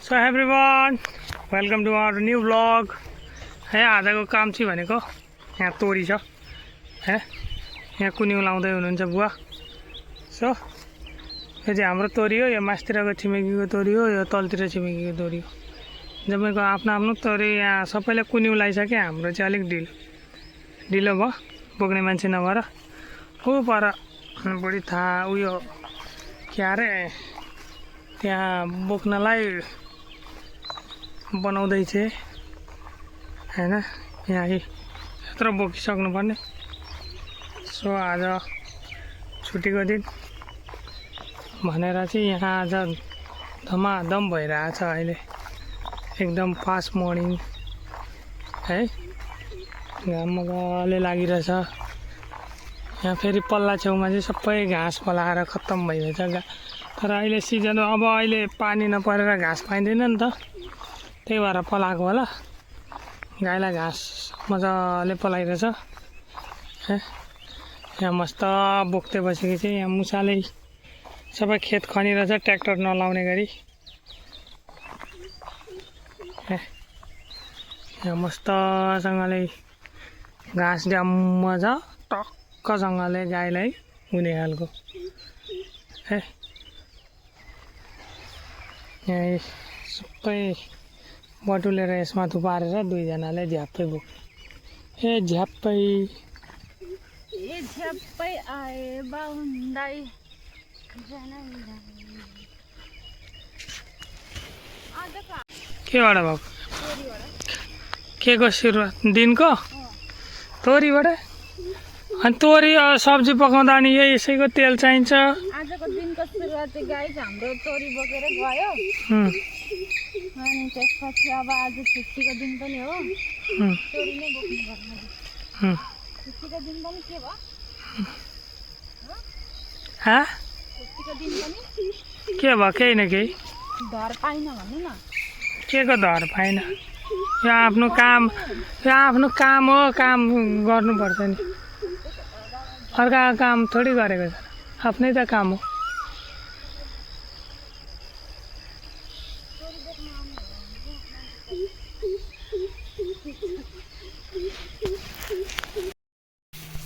So everyone welcome to our new blog है। आजको काम चाहिँ भनेको यहाँ तोरी छ है, यहाँ कुन्यु लाउँदै हुनुहुन्छ बुवा। सो यो चाहिँ हाम्रो तोरी हो, यो मास्तिरको छिमेकीको तोरी हो, यो तलतिर छिमेकीको तोरी हो। जम्मैको आफ्नो आफ्नो तोरी यहाँ सबैले कुन्यु लगाइसके, हाम्रो चाहिँ अलिक ढिलो भयो, बोक्ने मान्छे नभएर। ऊ पर बढी थाहा उयो के अरे त्यहाँ बोक्नलाई बनाउँदैछ हैन, यहाँ यत्रो बोकिसक्नुपर्ने। सो आज छुट्टीको दिन भनेर चाहिँ यहाँ आज धमाधम भइरहेछ अहिले, एकदम फास्ट मर्निङ है, घाम मजाले लागिरहेछ। यहाँ फेरि पल्ला छेउमा चाहिँ सबै घाँस पलाएर खत्तम भइरहेछ। तर अहिले सिजन हो, अब अहिले पानी नपरेर घाँस पाइँदैन नि त, त्यही भएर पलाएको होला। गाईलाई घाँस मजाले पलाइरहेछ है। यहाँ मस्त बोक्दै बसेको चाहिँ यहाँ मुसाले सबै खेत खनिरहेछ, ट्र्याक्टर नलाउने गरी। यहाँ मस्तसँगले घाँस ड्याम्म छ, टक्कसँगले गाईलाई हुने खालको है। यहाँ सबै बटुलेर यसमा थुपारेर दुईजनाले झ्याप्पै बोक्यो। ए झ्याप्पै आए बाउन्दाई केबाट भएको? के को सुरुवात दिनको तोरीबाट? अनि तोरी सब्जी पकाउँदा अनि यही यसैको तेल चाहिन्छ। आजको दिनको सुरुवात चाहिँ गाई हाम्रो तोरी बोकेर गयो, अनि त्यसपछि अब आज छुट्टीको दिन पनि हो, तोरी नै बोक्नु पर्ने। छुट्टीको दिन पनि के भयो? छुट्टीको दिन पनि के भयो? केही न केही धर पाइन भन्नु न। के को धर पाइन? यो आफ्नो काम हो, काम गर्नुपर्छ नि। अर्काको काम थोडी गरेको छ, आफ्नै त काम हो।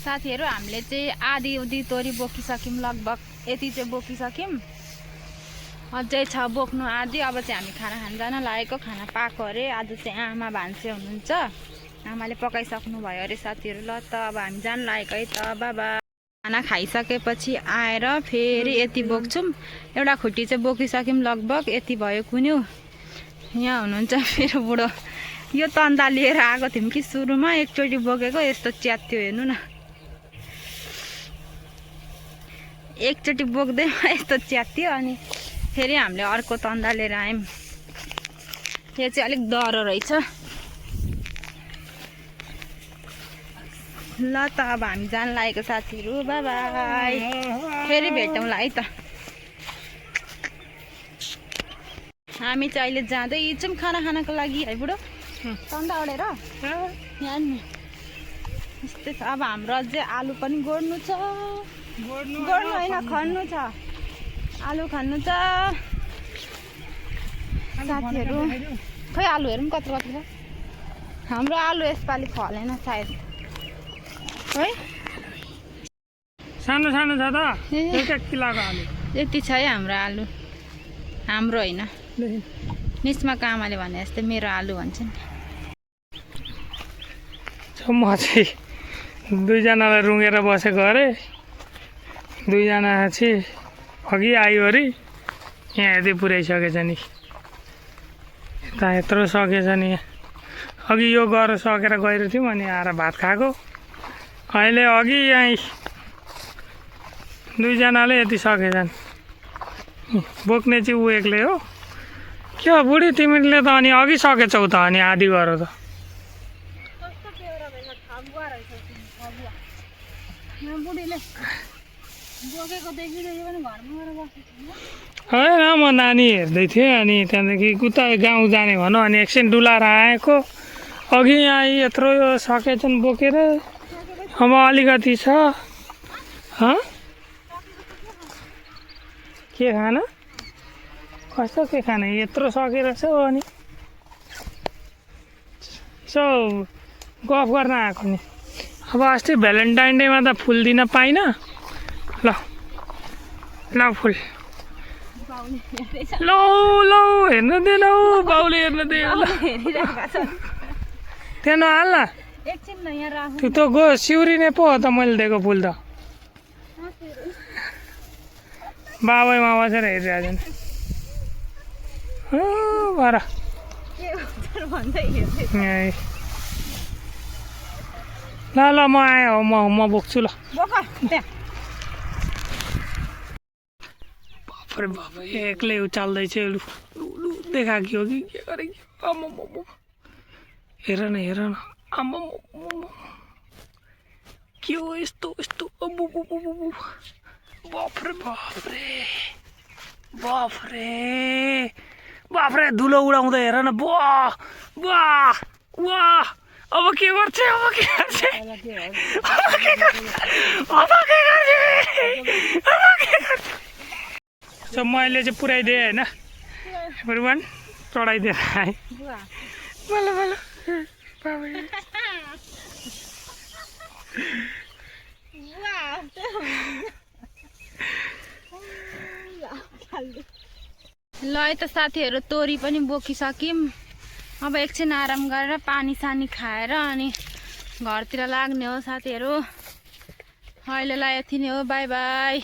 साथीहरू, हामीले चाहिँ आधी तोरी बोकिसक्यौँ, लगभग यति चाहिँ बोकिसक्यौँ, अझै छ बोक्नु आधी। अब चाहिँ हामी खाना खान जान लागेको, खाना पाएको अरे। आज चाहिँ आमा भान्से हुनुहुन्छ, आमाले पकाइसक्नु भयो अरे साथीहरू। ल त अब हामी जान लागेको है त, बाबा। खाना खाइसकेपछि आएर फेरि यति बोक्छौँ, एउटा खुट्टी चाहिँ बोकिसक्यौँ लगभग, यति भयो कुन्यु। यहाँ हुनुहुन्छ मेरो बुढो, यो तन्दा लिएर आएको थियौँ कि सुरुमा, एकचोटि बोकेको यस्तो च्यात्यो, हेर्नु न, एकचोटि बोक्दैमा यस्तो च्यात्यो। अनि फेरि हामीले अर्को तन्दा लिएर आयौँ, यो चाहिँ अलिक डह्रो रहेछ। ल त अब हामी जान लागेको साथीहरू, बाई बाई, फेरि भेटौँला है त। हामी चाहिँ अहिले जाँदैछौँ खाना खानको लागि है बुढो, तन्दा ओढेर यहाँ नि यस्तै छ। अब हाम्रो अझै आलु पनि गोड्नु छ, गोड्नु होइन खन्नु छ, आलु खन्नु छ साथीहरू। खै आलु हेरौँ कत्रो कत्रो छ। हाम्रो आलु यसपालि फलेन सायद है, सानो सानो छ त, एक किलोको आलु यति छ है हाम्रो आलु। हाम्रो होइन, निस्मा कामाले भने जस्तै मेरो आलु भन्छ नि। म चाहिँ दुईजनालाई रुँगेर बसेको अरे, दुईजना चाहिँ अघि आयो अरे, यहाँ यति पुर्याइसकेछ नि, यता यत्रो सकेछ नि। अघि यो गरेर सकेर गएर थियौँ, अनि आएर भात खाएको। अहिले अघि यहाँ दुईजनाले यति सकेछन्, बोक्ने चाहिँ ऊ एक्लै हो। के हो बुढी, तिमीले त अनि अघि सकेछौ त, अनि आधी गर त। होइन, म नानी हेर्दै थिएँ, अनि त्यहाँदेखि उता गाउँ जाने भनौँ, अनि एकछिन डुलाएर आएको। अघि यहाँ यत्रो यो सकेछन् बोकेर, अब अलिकति छ। के खाना? कस्तो के खाने यत्रो सकेर छ अनि सो गफ गर्न आएको नि अब अस्ति भ्यालेन्टाइन डेमा त फुल दिन पाइनँ ल ल फुल लौ लौ हेर्नु दिएन हौ बाउले हेर्नु दिएन त्यहाँ नहाल न त्यो त गयो सिउरिने पो हो त मैले दिएको फुल त बाबैमा बसेर हेरिरहेको छन् भएर ल ल म आएँ हो म बोक्छु ल बाफरे बाफ एक्लै उचाल्दैछ लु लु देखाएको हो कि के गरे हेर न आम्मा के हो यस्तो यस्तो बाफरे बाफरे बाफरे बाफरे धुलो उडाउँदै हेर न वाह वाह वाह अब के गर्छ मैले चाहिँ पुऱ्याइदिएँ होइन एभ्रिवान चढाइदिएर आएँ बल्ल बल्ल ल त साथीहरू तोरी पनि बोकिसक्यौँ अब एकछिन आराम गरेर पानी सानी खाएर अनि घरतिर लाग्ने हो साथीहरू अहिलेलाई यति नै हो बाई बाई।